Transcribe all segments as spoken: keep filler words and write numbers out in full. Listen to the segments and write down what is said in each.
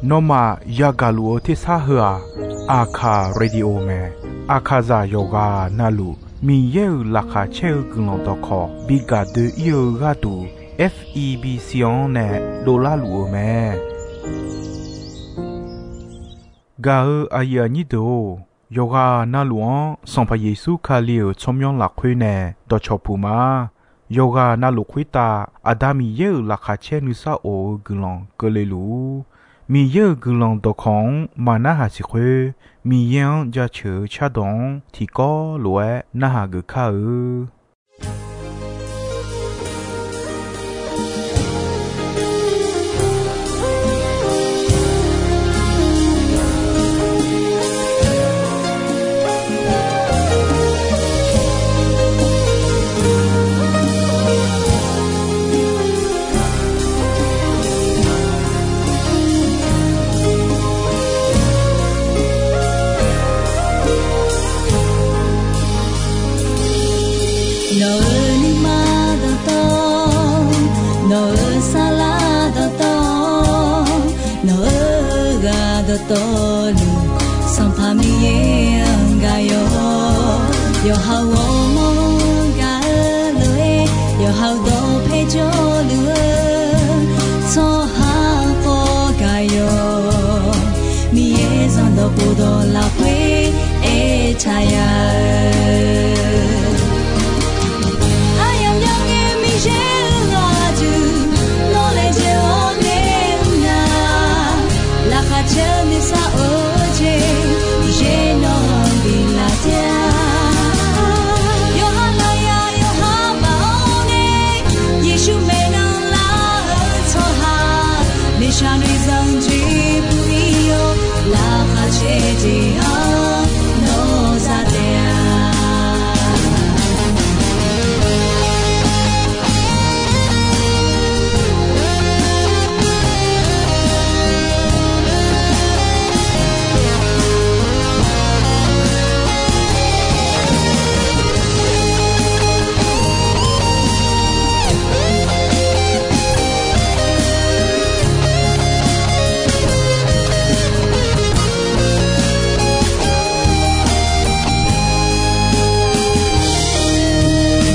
Nawmaf yagaq luf-eu tersar heu-aq, Aqkaq Radio mae. Aqkaqzaq yawqghaq navluf Miqyaer-euq laqkhaq caer-eu guiqlanq dawqkawq bi gaq doe-ir-eu gharduq, F E B C-anr nae dovlar luf-eu mae. Gaq-eu aqyuif aqnyir deuq-or, yawqghaq navluf-anr Sanqpaq Yeqsur Kali-euq tsawrmyanr lafkhoer nae dawqcawq puq ma. Yawqghaq navluf khoertav Aqda Miqyaer-euq laqkhaq caer nuisar of-eu guiqlanq keuvle luf-ur. Miqyaer-euq guiqlanq dawqkawq-anr maqnarhaq siq khoer, Miqyaer-anr jaceuq-eu cardawq-anr tiqkawv lof-aer narhaq geuf kar-eu. Nawq-euq nuima dawqtawv, nawq-euq saflar dawqtawv, nawq-euq ghaq dawqtawvluf, Sanqpaq Miqyaer-anr gaq yawq. Yawqha-euq ghawrmawr-anr gaq-eu lof-aer, yawqha-euq dawqpae jawrluf-eu tsawrhaq khawf gaq yawq. Miqyaer zanqdawq khofdawq lafkhoer aertaq ya-eu, aryamq myanr ngae Miqyaer-euq ghaq duq, nawr laejae-awr nae mr nar, laqkhaq caer nuisar of-eu jeq, Miqyaer nawq-anr biflaf taef-a. Yawqha lafyaq yawqha baf-awr nae, Yeqsur maeqnan lar-eu tsawrhaq, miqshaq noeqzanq jeq puq-ir-awr, laqkhaq caer jeq-anr nawr za taef-a.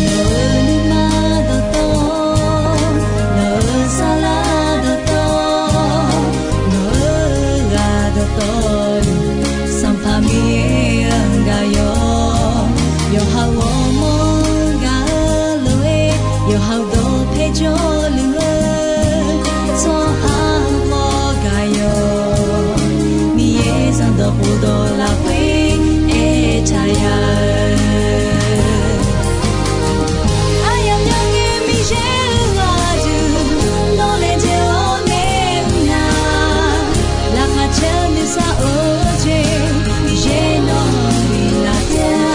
Nawq-euq nuima dawqtawv, nawq-euq saflar dawqtawv, nawq-euq ghaq dawqtawvluf, Sanqpaq Miqyaer-anr gaq yawq. Yawqha-euq ghawrmawr-anr gaq-eu lof-aer, yawqha-euq dawqpae jawrluf-eu tsawrhaq khawf gaq yawq. Miqyaer zanqdawq khofdawq lafkhoer aertaq ya-eu, aryamq myanr ngae Miqyaer-euq ghaq duq, nawr laejae-awr nae mr nar, laqkhaq caer nuisar of-eu jeq, Miqyaer nawq-anr biflaf taef-a.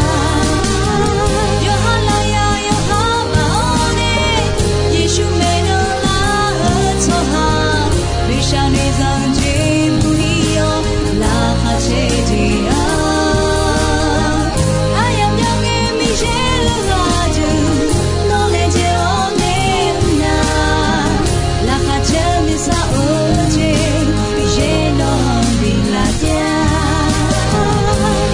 Yawqha lafyaq yawqha baf-awr nae, Yeqsur maeqnan lar-eu tsawrhaq, miqshaq noeqzanq jeq puq-ir-awr, laqkhaq caer jeq-anr, aryamq myanr ngae Miqyaer-euq ghaq duq, nawr laejae-awr nae mr nar, laqkhaq caer nuisar of-eu jeq, Miqyaer nawq-anr biflaf taef-a.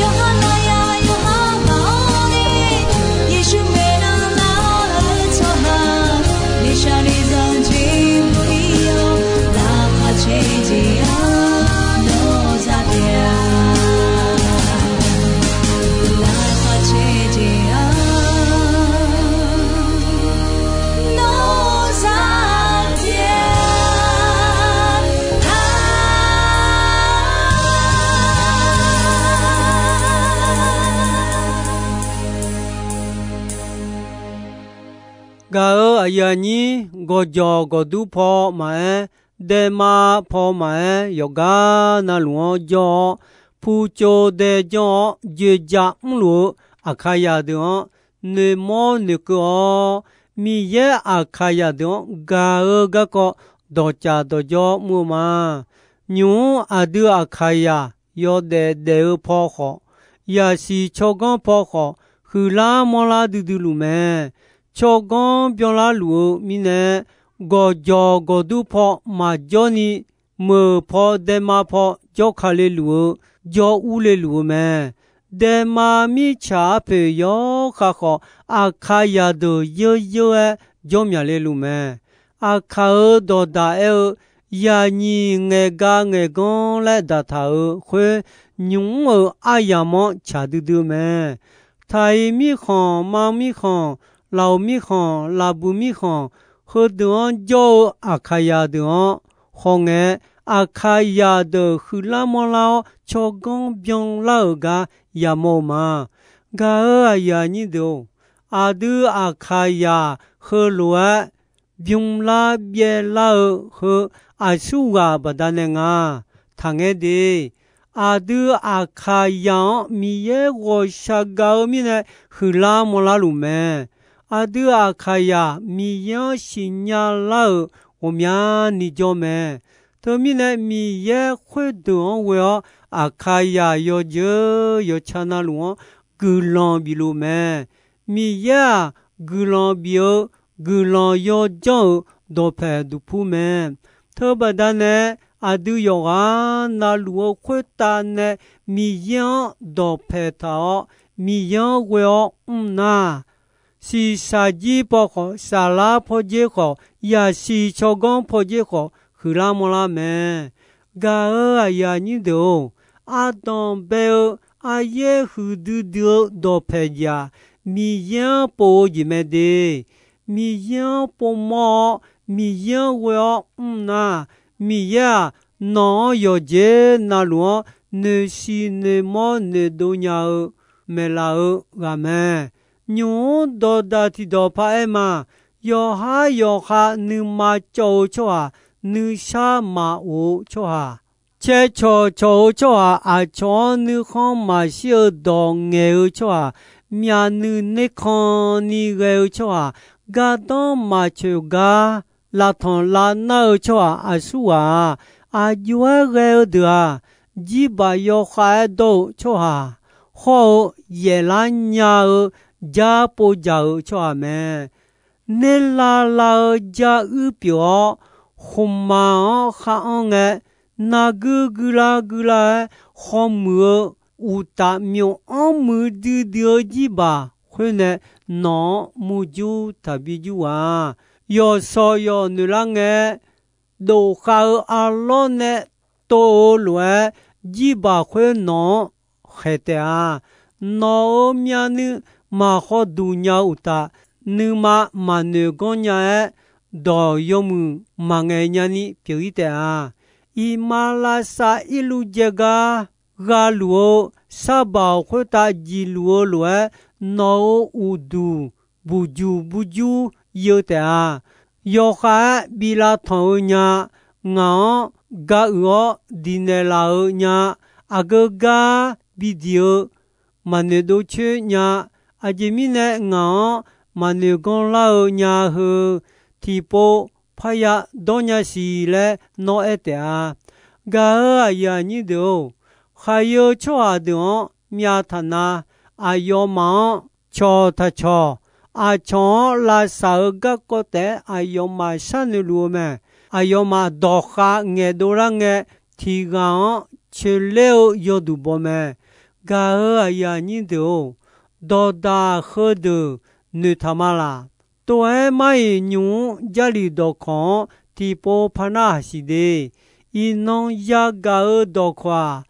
Yawqha lafyaq yawqha baf-awr nae, Yeqsur maeqnan lar-eu tsawrhaq, miqshaq noeqzanq jeq puq-ir-awr, laqkhaq caer jeq-anr nawr za taef-a. Laqkhaq caer jeq-anr nawr za taef-a. Gaq-euq aqyuif aqnyir, gawqjawq gawqdur paw maqaer, daema paw maqaer, yawqgar navluf-anr jawr-awr, putsov dae janr-awr joeqjaq mrluf-eu Aqkaqzaq deuq-anr noeqmawr noeqkeuv-awr, Miqyaer Aqkaqzaq deuq-anr gaq-eu garkawv dawqcaf dawqjawr mr-eu ma. Nymq-mr aqdui Aqkaqzaq yawdaef daef-eu paw khawf, yaqsiq tsawrganr paw khawf, huiqlar manrlar duidui luf mae. Tsawrganr byanlar luf-eu mirnae, gawqjawq gawqdur paw maqjawr ni, meuq paw daema paw jawrka le luf-eu, jawr urle luf-eu mae. Daema mirtsaq arpoeq yawkhav khawf, Aqkaqzaq deuq yeur yeur-aer jawr myaqle luf mae. Aqkaq-euq dawqdaq aer-eu, yaqnyiq ngaeqga ngaeqganr laer daqtaq-euq khoer, nymq mr-euq aryamq-anr tsaq duidui-eu mae. Taq-iq mirkhanq, mar mirkhanq, laf-euq mirkhanq, laf buiq mirkhanq, heudeuq-anr jawr-eu Aqkaqzaq deuq-anr hawngae, Aqkaqzaq deuq huiqlar manrlar-awr tsawrganr byanlar-euq gar yamawr-eu ma. Gaq-euq aqyuif aqnyir deuq-or, aqdui Aqkaqzaq heulof-aer bymlar byaevlar-eu heu aqsurghaq baqdanae nga. Taqngaer de, aqdui Aqkaqzaq-anr Miqyaer ghawqshaq gaq-eu mirnae huiqlar manrlar luf mae. Aqdui Aqkaqzaq Miqyaer-anr siqnya lar-euq ghawqmyani jawr mae. Teumirnae Miqyaer khoerdeuq-anr ghoe-awr Aqkaqzaq yawjeuq yawca navluf-anr guiqlanq bif luf mae. Miqyaer-aq, guiqlanq bif-eu guiqlanq yawjanr-euq dawqpaeq duqpur mae. Teubaqda nae aqdui yawqghaq navluf-eu khoertav nae Miqyaer-anr dawqpaeq taq-awr, Miqyaer-anr ghoe-awr mr nar, shiqshaq jir paw khawf, saflar pawdzer khawf, yaqsiq tsawrganr pawdzer khawf, huiqlar manrlar mae. Gaq-euq aqyuif aqnyir deuq-or, ardanq bae-eu aryaer huiqdui dui-eu dawqpaeq jeq-aq, Miqyaer-anr pov-eu jeq mae de. Miqyaer-anr povmawr-awr, Miqyaer-anr ghoe-awr mr nar, Miqyaer-aq, nawq-anr yawqjeq navluf-anr noeqsiq noeqmawr noeqdov nya-eu maeqlaf-eu ghaq mae. Nymq-mr dawqdaq tiqdawq paraer ma. Yawqhar yawqha nuima cawv-eu tsawrhaq, nuisar maqof-eu tsawrhaq, caer cawq cawq-eu tsawrhaq, aqcawq-anr nuikhanr maqshir-eu dawq ngaeq-eu tsawrhaq, myavnuiv nerkanni ghae-eu tsawrhaq, gardanr maqcoeq gar lavtanq lavnar-eu tsawrhaq aqsurghaq-aq, aqjox-aer ghae-eu deuq-aq, jirbaq yawkhav-aer dawr-eu tsawrhaq, hawr-eu yaeflar nya-eu jar povjaq-euq tsawrhaq mae. Nerlav lav-eu jar uir pyeuf-awr, khmqmaq-anr khar anr ngae, narguir guirlar guirlar-aer khawmuiq-eu uqtaf, myof-anr muiqdui dui-eu jirbaq khoer nae nawq-anr murjur taqbi jur ghaq. Yawqshawq yawq noeqlar ngae, dof khav-eu arlawr nae tov-eu lof-aer, jirbaq khoer nawq-anr khaeq taef-a. Nawq-euq myavnuiv maq khawduq nya-eu uqtaf, nuima maqnoeq ganr nya-aer, dawq yawmuiq maqngaeq nyani pyeuf-ir taef-a. Iqmalavshav irluv jaegar ghaluf-eu sarbaq khoertav jiqluf-eu lof-aer, nawq-euq uqduq buqjuq burjur iv-eu taef-a. Yawkhav-aer bi lavtanq-eu nya, ngaq-anr ga uiq-awr diqnaeq laf-eu nya, aqgeu gar bidiq-eu maqnoeq dov coer nya, aqjeq mirnae ngaq-anr maqnoeq ganr lar-eu nya heu, tiqpov parya dawrnya siq laer nawr aer taef-a. Gaq-euq aqyuif aqnyir deuq-or, khaqyeu tsawrhaq deuq-anr myav taq na, aqyawfmaf-anr cawq taq cawq, aqcawq-anr lavsaq-eu garkawv taef-aer aqyawfmaf sharnoeq luf-eu mae. Aqyawfmaf dawqkhav ngaeqdov lar ngae, tiq ghaq-anr coeqler-eu yawduq baw mae. Gaq-euq aqyuif aqnyir deuq-or, dawqdaq heudeuq noeqtaq ma laq. Tov-aer mar-iq nymq-mr Jarlif dawqkawq-anr tiqpov par narhaq siq de. Iqnan yagaq-eu dawqkawq-aq,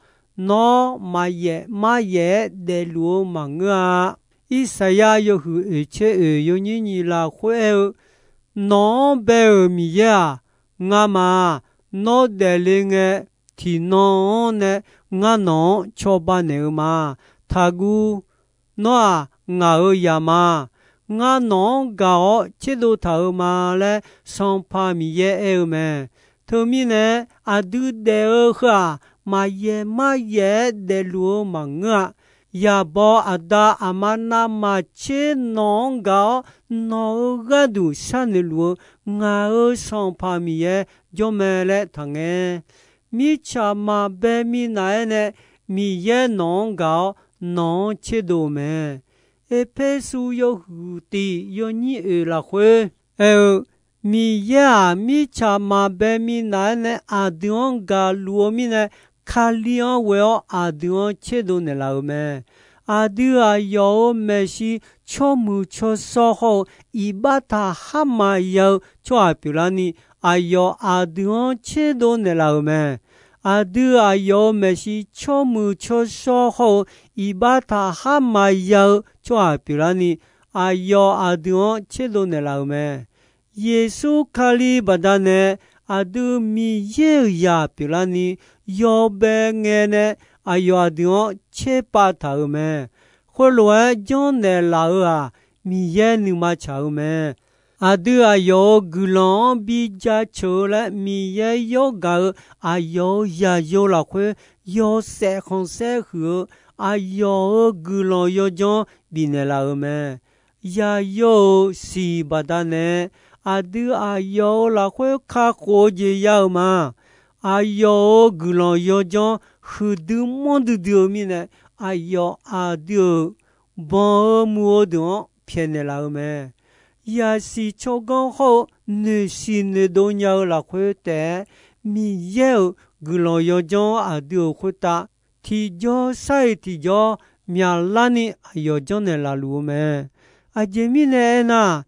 nawr maqyaef maryaef-aer daefluf-eu maqngeur-a. Irsaqyar yawhuiq oeq tser oeq yawnyir nyiq lafkhoer aer-eu, Nawq-anr bae-euq Miqyaer-aq, ngamaf nawr daefle ngae, tiqnan-anr nae ngar nawq-anr cawba naeq-eu ma. Taqguv. Nawr-aq, ngaq-euq zaq ma. Ngar nawq-anr gaq-awr tserdov taq-euq ma laer Sanqpaq Miqyaer aer-eu mae. Teumirnae, aqdui daef-eu heu-aq, maqyaef maryaef-aer daefluf-eu maqngeur-a. Yaqbaw aqda aqma navmaqtser nawq-anr gaq-awr, nawq-euq gharduq sharnoeq luf-eu ngaq-euq Sanqpaq Miqyaer jawr mae laer taqngae. Mirtsaq maqbae minav-aer nae Miqyaer nawq-anr gaq-awr, nawq-anr tserdov-eu mae. Erpersu yawhuiq tiq yawnyir oeq lafkhoer aer-eu, Miqyaer-aq, mirtsaq maqbae minav-aer nae aqdui-anr gaqluf-eu mirnae, Kali-anr ghoe-awr aqdui-anr tserdov naeqlaf-euq mae. Aqdui aqyawf-euq maeqshi tsawrmuiq tsawrshawr hawr-eu iqbax taqhar maqya-eu tsawrhaq pyeuflarni, aqyawf aqdui-anr tserdov naeqlaf-euq mae. Aqdui aqyawf-euq maeqshi tsawrmuiq tsawrshawr hawr-eu iqbax taqhar maqya-eu tsawrhaq pyeuflarni, aqyawf aqdui-anr tserdov naeqlaf-euq mae. Yeqsur Kali baqdanae aqdui Miqyaer-euq zaq pyeuflarni, yawbae ngae nae aqyawf aqdui-anr tserpav taq-euq mae. Khoerlof-aer janrnaeq laf-euq-aq, Miqyaer nuima tsaq-eu mae. Aqdui aqyawf-euq guiqlanq-anr bi jaceuq-eu laer Miqyaer yawr gaq-eu aqyawf-euq zaqyo lafkhoer yawshaef khanqsaer huiq-eu aqyawf-euq guiqlanq yawdzanr bifnaeq laf-euq mae. Zaqyo-euq siq baqdanae, aqdui aqyawf-euq lafkhoer kakhof-eu jeq ya-euq ma. Aqyawf-euq guiqlanq yawdzanr huiqdui manrdui dui-eu mirnae, aqyawf aqdui-euq banq-eu muiq-eu deuq-anr pyaeqnaeq laf-eu mae. Yasiq tsawrganr hawr-eu noeqsiq noeqdov nya-eu lafkhoer taef-aer, Miqyaer-euq guiqlanq yawdzanr aqdui-euq khoertav tiqjawr sar-iq tiqjawr myaqlarni aqyawf janrnaeq laf luf-eu mae. Aqjeq mirnae aernar,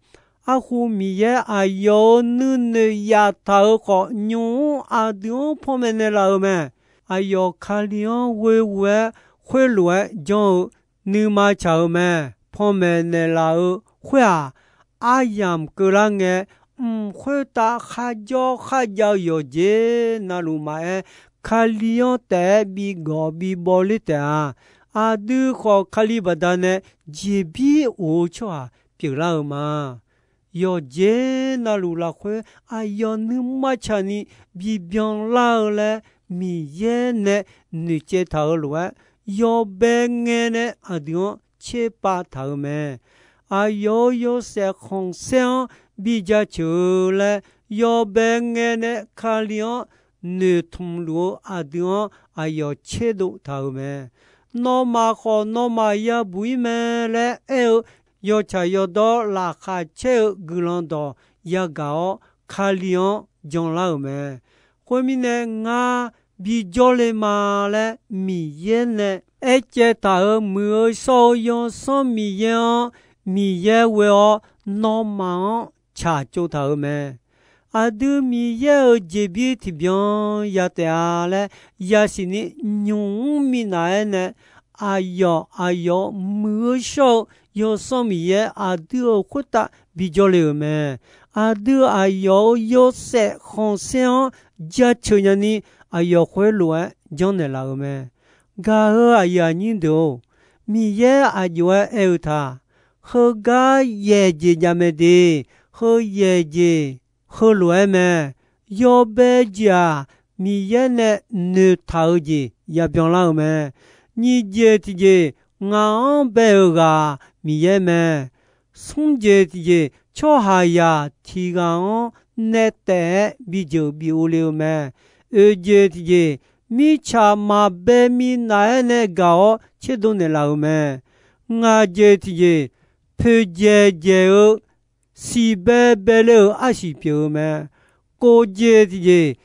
arhu Miqyaer aqyawf-euq nuinoeq yaftaq-euq khawf, nymq-mr aqdui-anr panmaeq naeqlaf-euq mae. Aqyawf Kali-anr ghoeghoe-aer khoerlof-aer janr-eu nuima tsaq-euq mae. Panmaeq naeqlaf-eu khoer-aq, aryamq keuvlar ngae, mq khoertav kharjawr kharjav-eu yawqjeq navluf maqaer, Kali-anr taef-aer bigawq bibawler taef-a. Aqdui khawf Kali baqdanae jeqbir of-eu tsawrhaq pyeuflar-eu ma. Yawqjeq navluf lafkhoer aqyawf nuima tsaqni bibyan lar-eu laer Miqyaer nae noeqtsaev taq-euq lof-aer, yawbae ngae nae aqdui-anr tserpav taq-euq mae. Aqyawf-euq yawshaef khanqsaer-anr bi jaceuq-eu laer yawbae ngae nae Kali-anr noeqtmq luf-eu aqdui-anr aqyawf tserdov taq-euq mae. Nawmaf khawf nawmaf yabuq-ir mae laer aer-eu yawtsaq yawdawr laqkhaq caer-eu guiqlanq dawq yagaq-awr, Kali-anr janlar-euq mae. Khoermirnae, ngar bijawr le ma laer Miqyaer nae aercaev taq-euq muiq-eu shawr-eu Yawsanr Miqyaer-anr Miqyaer ghoe-awr nawmaf-anr tsaqtsov taq-euq mae. Aqdui Miqyaer-euq jeqbir tiqbyan ya taef-a laer yasiq ni nymq-mr minav-aer nae, aqyawf aqyawf muiq-eu shawr-eu Yawsanr Miqyaer aqdui-euq khoertav bijawr le-euq mae. Aqdui aqyawf-euq yawshaef khanqsaer-anr jaceuq nyani aqyawf khoerlof-aer janrnaeq laf-euq mae. Gaq-eu aqyuif aqnyir deuq-or, Miqyaer aqjox-aer aer-eu taq, heugar yaeq jeq jav mae de. Heu yaeq jeq heulof-aer mae. Yawbae jeq-aq, Miqyaer nae noeqtaq-eu jeq yabyan lar-eu mae. Nyiq jeq tiqjeq, ngaq-anr bae-euq ghaq Miqyaer mae. Smr jeq tiqjeq, tsawrhaqzaq tiq ghaq-anr nae taef-aer bijeuq bi ov le-eu mae. Oeq jeq tiqjeq, mirtsaq maqbae minav-aer nae gaq-awr tserdov naeqlaf-euq mae. Ngaq jeq tiqjeq, poeqdzaeq dzaeq-eu siqbae bae le-euq arsiq pyeuf-eu mae. Kov jeq tiqjeq,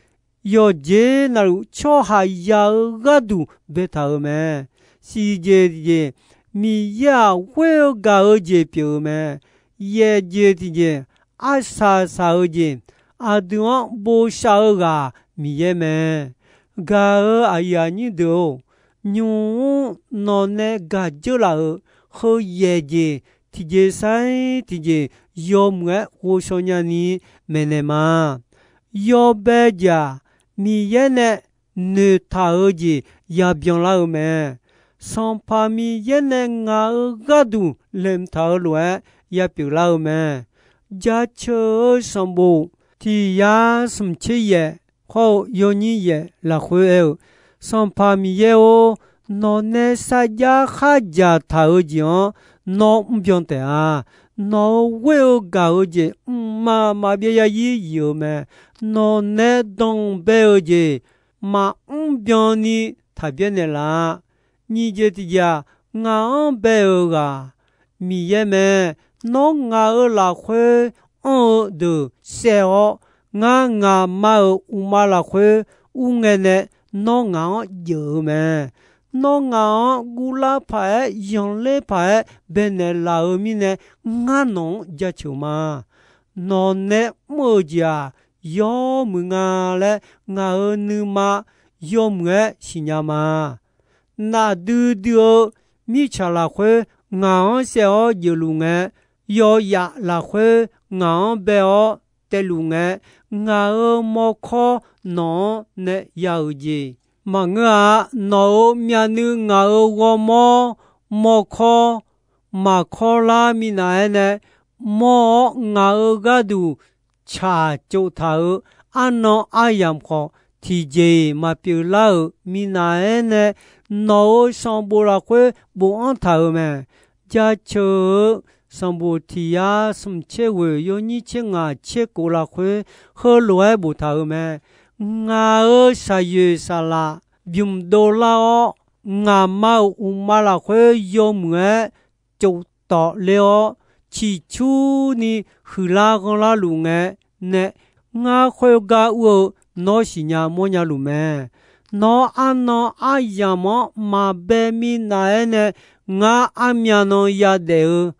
yawqjeq navluf tsawrhaqzaq-euq gharduq baetaq-euq mae. Siq jeq tiqjeq, Miqyaer-aq ghoer-eu gaq-eu jeq pyeuf-eu mae. Yaeq jeq tiqjeq, arsaq saq-eu jeq, aqdui-anr bosav-eu ghaq Miqyaer mae. Gaq-eu aqyuif aqnyir deuq-or, nymq-mr nawq nae gaq dzeur laf-euq heu yaeq jeq tiqjeq sar-ir tiqjeq yawmuiq-aer ghovshaw nyani maeqnaeq ma. Yawbae jeq-aq, Miqyaer nae noeqtaq-eu jeq yabyan lar-eu mae. Sanqpaq Miqyaer nae ngaq-euq gharduq laeqhmq taq-eu lof-aer yapyeuf lar-eu mae. Jaceuq-eu sanqbof tiq yar smq tser yaef hawr-eu yawnyir yaef lafkhoer aer-eu, Sanqpaq Miqyaer-or, nawq nae sarjax khardzaq taq-eu jeq-anr nawr mrbyan taef-a. Nawq-euq ghoer-eu gaq-eu jeq mqmaq maqbyav yarzir zif-eu mae. Nawq nae danqbae-eu jeq maqmr byanni taq byaer naeqlaf-a. Nyiq jeq tiqjeq-aq, ngaq-anr bae-euq ghaq Miqyaer mae. Nawr ngaq-euq lafkhoer anr-eu deuq saev-awr, ngar ngaqma-euq uqma lafkhoer ur ngae nae, nawr ngaq-anr jeuf-eu mae. Nawr ngaq-anr guvlar paq-aer, yanqler paq-aer baenaeq laf-euq mirnae, ngar nawq-anr jaceuq ma. Nawq nae mr-euq jeq-aq, yawmuiq nga laer ngaq-euq nuima yawmuiq-aer siqnya ma. Nafdui dui-eu mirtsaq lafkhoer ngaq-anr saev-awr jeufluf ngae, yawyaf lafkhoer ngaq-anr bae-awr taeluf ngae, ngaq-euq mawrkawr nawq-anr nae ya-euq jeq maqngeur-a. Nawq-euq myavnuiv ngaq-euq ghawrmawr mawrkawr maqkawr lar minav-aer nae mawr-awr, ngaq-euq gharduq tsaq tsov taq-euq arnan aryamq khawf, tiqjeq-iq maqpyeuf lar-euq minav-aer nae, nawq-euq sanqbof lafkhoer bofanr taq-euq mae. Jaceuq-eu sanqbof tiq yar smq tser ghoeq yawnyir tser ngaq tser kof lafkhoer heulof-aer boftaq-euq mae. Ngaq-euq shaqyoeq saqlaq bymq dovlar-awr, ngaqma-euq uqma lafkhoer yawmuiq-aer tsov tawf ler-awr, ciqcurni huiqlar ghanrlar luf ngae nae, ngar khoergar ur-eu nawr siqnya mawrnya luf mae. Nawr arnan aryamq-anr maqbae minav-aer nae, ngar armyan nan yadaef-eu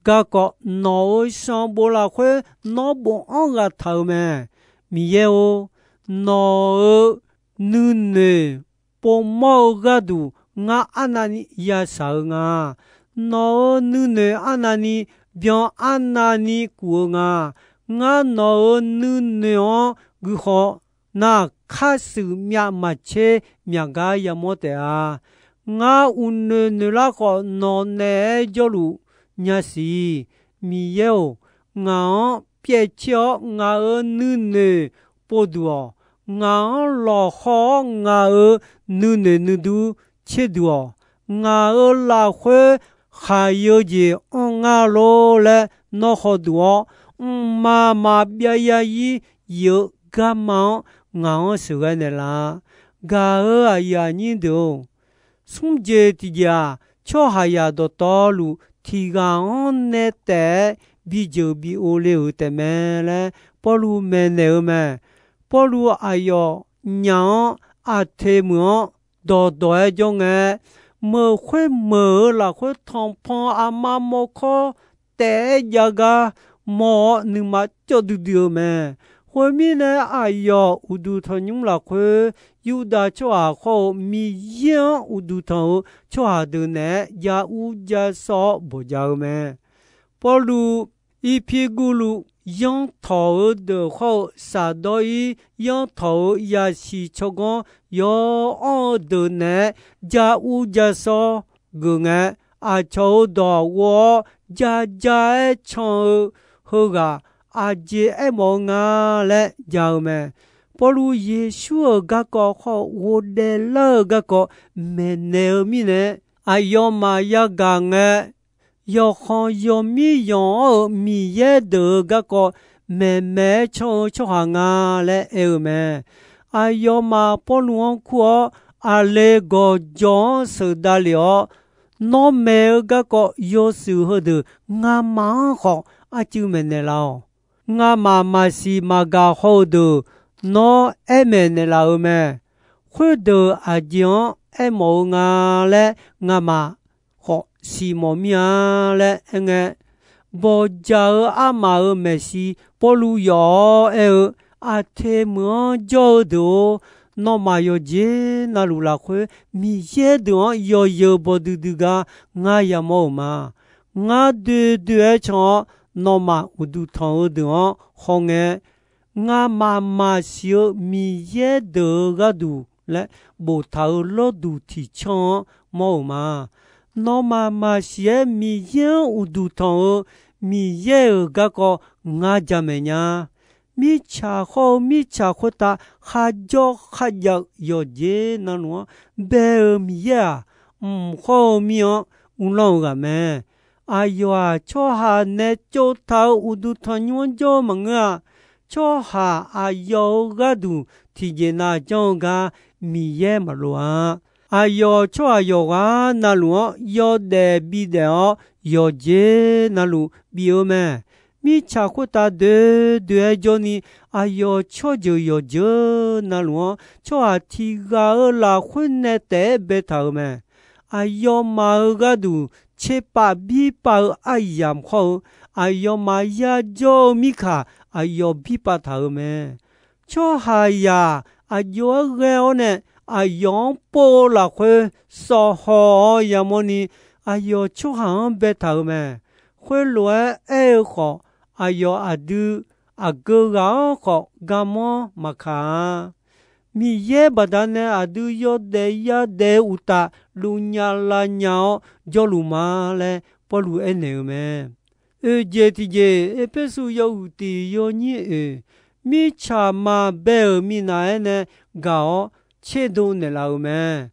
garkawv nawq-euq sanqbof lafkhoer nawr bofanr ghaq taq-euq mae. Miqyaer-or, nawq-euq nuinoeq povmawr-eu gharduq ngar arnavni yashaq-eu nga. Nawq-euq nuinoeq arnavni byan arnavni kuf-eu nga. Ngar nawq-euq nuinoeq-anr guihaw nar, kharshuif myav maqtser myaqgar yamawr taef-a. Ngar uqnoeq noeqlar khawf, nawq naeq-aer jawrluf nya siq. Miqyaer-or, ngaq-anr pyaev tser-awr ngaq-euq nuinoeq povduq-awq. Ngaq-anr lawqhaw-awr ngaq-euq nuinoeq nuidur tserduq-awq. Ngaq-euq lafkhoer khaqyeu jeq anr ngar lor laer nawr hawduq-awr, mqmaq maqbyav ya ir yif-eu garma-anr ngaq-anr sheuqghae naeqlaf. Gaq-euq aqyuif aqnyir deuq-or, smr jeq tiqjeq-aq, tsawrhaqzaq dawqtawvluf tiq ghaq-anr nae taef-aer bi jeuq bi o le-euq taefmae laer Pawrluv maeqnaeq-eu mae. Pawrluv aqyawf nyaf-anr Aqteq meuq-anr dawqdawq-aer jawr ngae, meuq khoer meuq-euq lafkhoer tanqpanq aqma mawrkawr taef-aer jav gar mawr-awr nuima cawv duidui-eu mae. Khoermirnae, aqyawf uqduq tanqnymr lafkhoer, Yurdav tsawrhaq khawr-eu Miqyaer-anr uqduq tanq-eu tsawrhaq deuq naeq-aer ja ur ja sawr-awr bawqja-eu mae. Pawrluv Irpirguvluv yanrtawq-eu deuq khawr-eu Saqdawr-ir yanrtawq-eu yasiq tsawrganr yaw anr-eu deuq naeq-aer ja ur ja sawr geuf ngae, aqcawq-euq dawq ghov-awr ja ja-aer can-eu heughaq aqjeq aermawf-eu nga laer ja-eu mae. Pawrluv Yeqsur-euq garkawv khawr-eu ghofdaef lar-eu garkawv maeqnaeq-eu mirnae, aqyawfmaf yagaq ngae, yawqkhanq yawmir yanq-awr-euq Miqyaer deuq-euq garkawv maeqmaeq-aer can-eu tsawrhaq nga laer aer-eu mae. Aqyawfmaf Pawrluv-anr kur-awr, aqle gawqjawq-anr sheuqdav lef-awr, nawr maeq-eu garkawv yawshuif heudeuq ngamaf-anr khawf arcuiv maeqnaeq laf-awq. Ngamaf maqsiq maqgaq haw-eu deuq nawr aer maeqnaeq laf-eu mae. Khoerdeuq aqjeq-anr aermawf-eu nga laer ngamaf khawf siqmawf mir-a laer aerngae, bawqjaq-eu armaf-euq maeqshi Pawrluv yawf-awr aer-eu, Aqteq meuq-anr jawr-eu deuq-or, nawmaf yawqjeq navluf lafkhoer Miqyaer deuq-anr yawzeu baw duidui gar ngar yamawr-euq ma. Ngar doe doe-aer can-awr, nawmaf uqduq tanq-eu deuq-anr hawngae, ngamaf maqsiq-eu Miqyaer deuq-euq gharduq laer boftaq-euq lawrduq tiq canr-anr mawr-euq ma. Nawmaf maqsiq-aer Miqyaer-anr uqduq tanq-eu Miqyaer-euq garkawv ngar jamaeq nya. Mirtsaq khawr-eu mirtsaq khoertav kharjawr kharjav-eu yawqjeq navluf-anr bae-euq Miqyaer-aq, mq khawr-eu mir-anr uvlanr-eu ghaq mae. Aqyawf-aq, tsawrhaq nae tsovtaq-euq uqduq tanqnymr-anr jawr-eu maqngeur-a. Tsawrhaq aqyawf-euq gharduq tiqjeq nav janr-eu gar Miqyaer maqloq-a. Aqyawf tsawrhaq yawqghaq navluf-anr yawdaef bidaef-awr, yawqjeq navluf bif-eu mae. Mirtsaq khoertav doe doe-aer jawrni, aqyawf tsawrjeuq yawqjeuq navluf-anr tsawrhaq tiq ghaq-euq lafkhoer nae taef-aer baetaq-euq mae. Aqyawfmaf-euq gharduq tserpav birpav-eu aryamq khawr-eu, aqyawfmaf yajawr-eu mirkaq aqyawf birpav taq-euq mae. Tsawrhaqzaq aqjox-aer ghae-awr nae, aqyawf-anr pov-eu lafkhoer sawqhaw-awr yamawrni, aqyawf tsawrhaq-anr baetaq-euq mae. Khoerlof-aer aer-eu khawf, aqyawf aqdui aqgeu ghaq-anr khawf garmanr maqkaq-a. Miqyaer baqdanae aqdui yawdaef yadaef-eu uqtaf, luf nya lav nya-awr jawrluf ma laer Pawrluv aernaeq-euq mae. Oeq jeq tiqjeq, Erpersu yawhuiq tiq yawnyir oeq, mirtsaq maqbae-euq minav-aer nae gaq-awr tserdov naeqlaf-euq mae.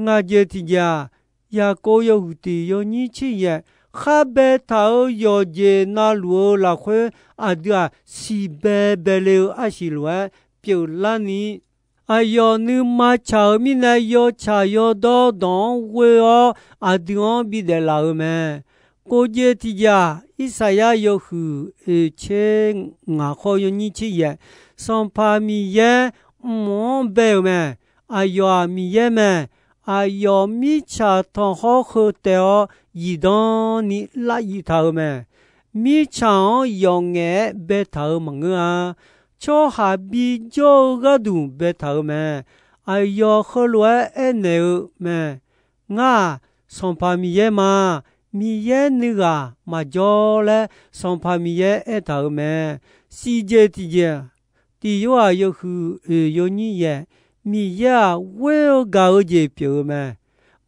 Ngaq jeq tiqjeq-aq, Yaqkov yawhuiq tiq yawnyir tser yaef, khar baetaq-euq yawqjeq navluf-eu lafkhoer aqdui-aq, siqbae bae le-eu arsiq lof-aer pyeuflarni, aqyawf nuima tsaq-euq mirnae yawtsaq yawdawr dawq-anr ghoe-awr aqdui-anr bidaef laf-euq mae. Kov jeq tiqjeq-aq, Irsaqyar yawhuiq oeq tser ngaq khawr yawnyir tser yaef, Sanqpaq Miqyaer mq-anr bae-euq mae. Aqyawf-aq Miqyaer mae. Aqyawf mirtsaq tanqkhawr heu taev-awr zifdan ni lavyif taq-euq mae. Mirtsaq-anr yawf ngaef-aer baetaq-euq maqngeur-a. Tsawrhaq bijawr-eu gharduq baetaq-euq mae. Aqyawf heulof-aer aernaeq-eu mae. Ngar-aq, Sanqpaq Miqyaer ma. Miqyaer nuighaq maqjawr laer Sanqpaq Miqyaer aertaq-euq mae. Siqjeq tiqjeq, tiq yorhaq yawhuiq oeq yawnyir yaef, Miqyaer-aq ghoer-eu gaq-eu jeq pyeuf-eu mae.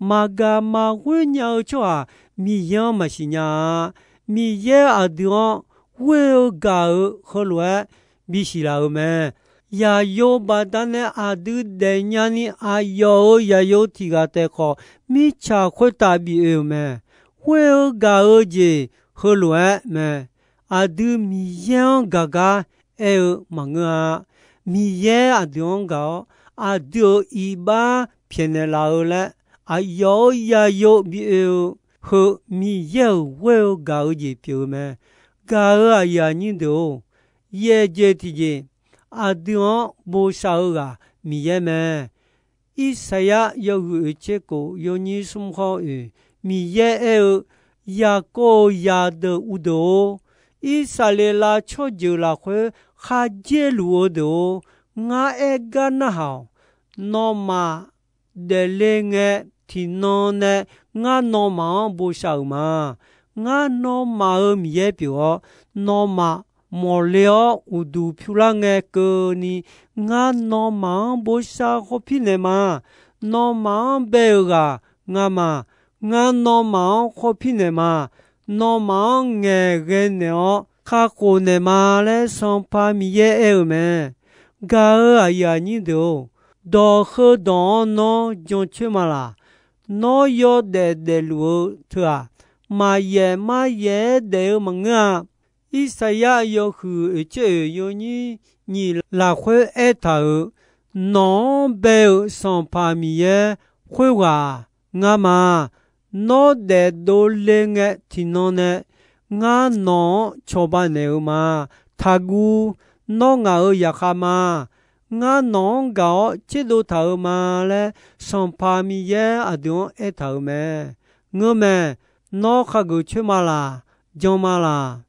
Maqgaq maqghoer nya-eu tsawrhaq Miqyaer-anr maqsiq nya-a. Miqyaer aqdui-anr ghoer-eu gaq-eu heulof-aer bisiq laf-euq mae. Yaqyo baqdanae aqdui daefnya ni aqyawf-euq yaqyo tiq ghaq taef khawf, mirtsaq khoertav bif oe-euq mae. Ghoer-eu gaq-eu jeq heulof-aer mae. Aqdui Miqyaer-anr gaq gar aer-eu maqngeur-a. Miqyaer aqdui-anr gaq-awr, aqdui-euq iqbax pyaeqnaeq laf-eu laer, aqyawf-euq yaqyo bi oe-eu heu Miqyaer-euq ghoer-eu gaq-eu jeq pyeuf-eu mae. Gaq-euq aqyuif aqnyir deuq-or, yaeq jeq tiqjeq, aqdui-anr bosav-eu ghaq Miqyaer mae. Irsaqyar yawhuiq oeq tser kof yawnyir smr khawr oeq, Miqyaer aer-eu, Yaqkov-euq zaqdeuq uvdeuq-or, Irsaqleqlav tsawrjeuq lafkhoer kharjaer luf-eu deuq-or, ngar aer gar narhaq-awq. Nawmaf daefle ngae, tiqnan nae ngar nawmaf-anr bosav-euq ma. Ngar nawmaf-euq Miqyaer pyeuf-awr, nawmaf mawqle-awr uqduq pyur lar ngae keuvni, ngar nawmaf-anr bosav khawpir naeq ma. Nawmaf-anr bae-euq ghaq ngar ma. Ngar nawmaf-anr khawpir naeq ma. Nawmaf-anr ngaeqghae naeq-awr kakhof naeq ma laer Sanqpaq Miqyaer aer-eu mae. Gaq-euq aqyuif aqnyir deuq-or, dawq heudawq-anr nawr jancoer ma laq. Nawr yawdaef daefluf-eu teu-aq, maqyaef maryaef-aer daef-eu maqngeur-a. Irsaqyar yawhuiq oeq tser oeq yawnyir nyiq lafkhoer aertaq-euq, Nawq-anr bae-euq Sanqpaq Miqyaer khoerghaq ngar ma. Nawr daefdov le ngae tiqnan nae ngar nawq-anr cawba naeq-eu ma. Taqguv. Nawr ngaq-euq zaqkhav ma. Ngar nawq-anr gaq-awr tserdov taq-euq ma laer Sanqpaq Miqyaer aqdui-anr aertaq-euq mae. Ngeurmae. Nawr khageuf coer ma laq. Jan ma laq.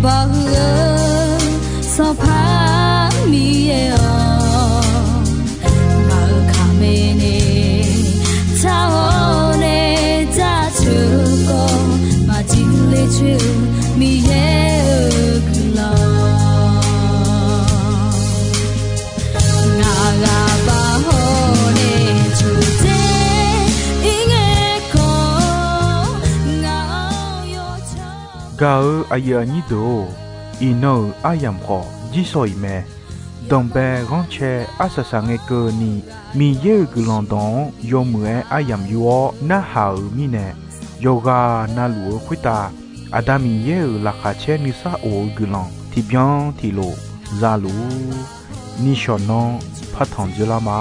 Baoq huiq-eu Sanqpaq Miqyaer-awq, ngaq-euq kaqmae nae tsawrhawq nae jaceuq-eu khawf, maqjir ler coer-eu Miqyaer-euq guiqlanq, ngaq ghaq baq hawr nae coqdzae ir ngae khawf, ngaq-anr yawtsaq. Gaq-eu aqyuif aqnyir deuq-or, iqnan-euq aryamq khawf jirsawq iq mae. Danqbae ghanrcae arsaq saq ngae keuvni, Miqyaer-euq guiqlanq dawq-anr yawmuiq-aer aryamq yur-awr narhaq-euq mirnae, yawqghaq navluf-eu khoertav Aqda Miqyaer-euq laqkhaq caer nuisar of-eu guiqlanq tiqbyan tiqlof za luf-ur. Nishawq nanr partanq dzeurlar ma.